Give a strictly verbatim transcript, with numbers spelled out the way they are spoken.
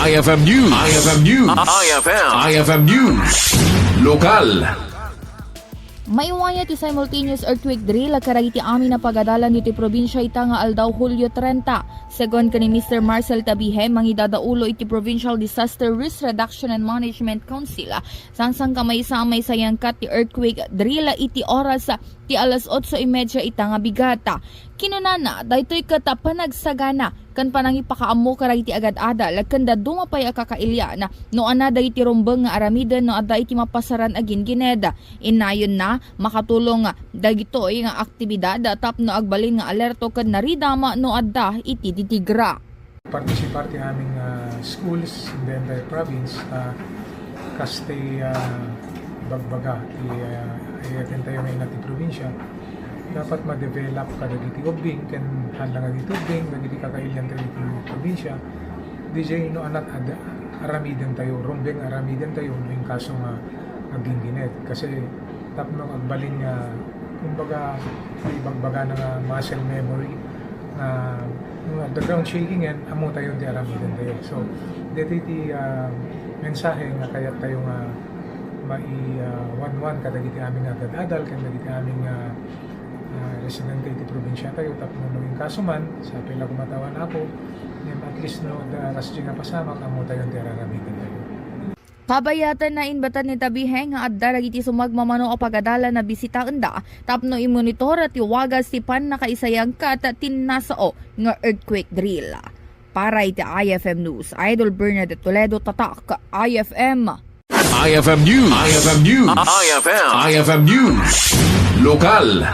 I F M News. I F M News. I F M. I F M News. Lokal. Maiwaya ti simultaneous earthquake drill kadagiti amin a pagadalan ditoy probinsia ita nga aldaw Hulio trenta. Segun ken ni Mister Marcel Tabihe, mangidadaulo iti Provincial Disaster Risk Reduction and Management Council, sangsangkamaysa-maysa ket ti earthquake drill iti oras ti alas otso y media ita nga bigat. Kinunana, daytoy ket panagsagana ken panangipakaammo kadagiti agad-adal ken dadduma pay a kakailian no ania dagiti rumbeng nga aramiden no adda iti mapasaran a gingined. Innayonna, makatulong dagitoy nga aktibidad tapno agbalin nga alerto ken naridam no adda iti titigra. Partisipar ti aming, ah, schools in the entire province, ah, kas ti, ah, bagbaga ti, ah, ayaten tayo nga inat ti probinsya. Dapat ma-develop kadagiti ubbing ken haan lang dagiti ubbing, dagiti kakailian tayo iti probinsya. D J, no ania ti ad-, aramiden tayo, rumbeng aramiden tayo, no in kaso nga aggingined. Kasi tapno agbalin nga, kumbaga, ibagbagana nga muscle memory nga, nga the ground shaking and ammo tayo ti aramiden tayo. So, dito iti, ah, mensahe nga kayat tayo nga mai, ah, wanwan kadagiti aming agad-adal, kadagiti aming, ah, ah, residente iti probinsya tayo, tapno no in kaso man, sa pila kumatawan ako, ngem at least no, da, ras di nga pasamak, ammo tayo ti aramiden tayo. Kabayatanna, inbatan ni Tabihe nga adda dagiti sumagmamano a pagadalan a bisitaenda tapno imonitor ti wagas ti pannakaisayangkat ti nasao nga earthquake drill. Para iti I F M News, Idol Bernadette Toledo, Tatak, I F M. I F M News. I F M News. I F M. I F M News. Lokal.